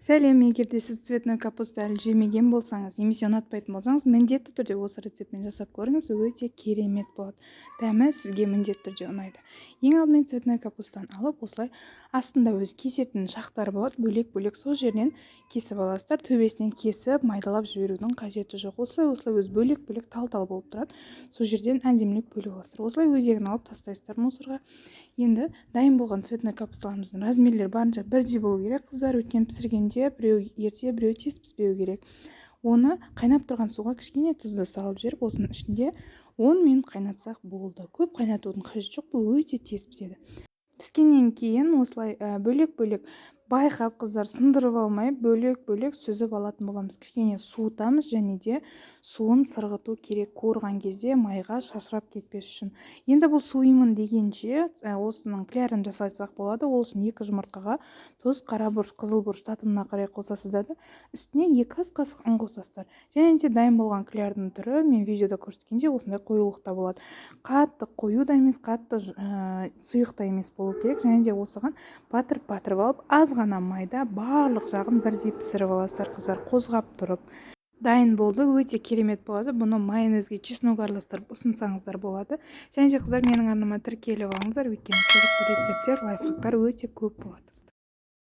Сәлем! Егер де сіз цветной капуста әлі жемеген болсаңыз немесе ұнатпайтын болсаңыз, міндетті түрде осы рецептпен жасап көріңіз, өте керемет болады. Дәмі сізге міндетті түрде ұнайды. Ең алдымен цветной капустаны алып, осылай астында өзі кесетін шақтары болады, бөлек-бөлек сол жерінен кесіп аласыздар. Төбесінен кесіп, майдалап жіберудің қажеті жоқ. Осылай өзі бөлек-бөлек тал-тал болып тұрады. Сол жерден әдемілеп бөліп аласыздар. Осылай өзегін алып тастайсыздар мусорға. Енді дайын болған цветной капусталарымыздың размерлері барынша бірдей болу керек, қыздар, өйткені пісіргенде біреу ерте, біреу тез піспеу керек. Оны қайнап тұрған суға кішкене тұзды салып жіберіп, осының ішінде 10 минут қайнатсақ болды. Көп қайнатудың қажеті жоқ, бұл өте тез піседі. Піскеннен кейін осылай бөлек-бөлек байқап, қыздар, сындырып алмай, бөлек-бөлек сүзіп алатын боламыз. Кішкене суытамыз және де суын сырғыту керек, қуырған кезде майға шашырап кетпес үшін. Енді бұл суимын дегенше, осының клярын жасасақ болады. Ол үшін 2 жұмыртқаға тұз, қара бұрыш, қызыл бұрыш татымына қарай қосасыздар да, үстіне 2 ас қасық ұн қосасыздар. Және де дайын болған клярдың түрі мен видеода көрсеткендей осындай қоюлықта болады. Қатты қою да емес, қатты сұйық та емес болу керек. Және де осыған батырып-батырып алып, аз ғана майда барлық жағын бірдей пісіріп аласыздар, қыздар, қозғап тұрып. Дайын болды, өте керемет болады. Бұны майонезге чеснок араластырып ұсынсаңыздар болады. Және де, қыздар, менің арнама тіркеліп алыңыздар, өйткені қызықты рецепттер, лайфхактар өте көп болады.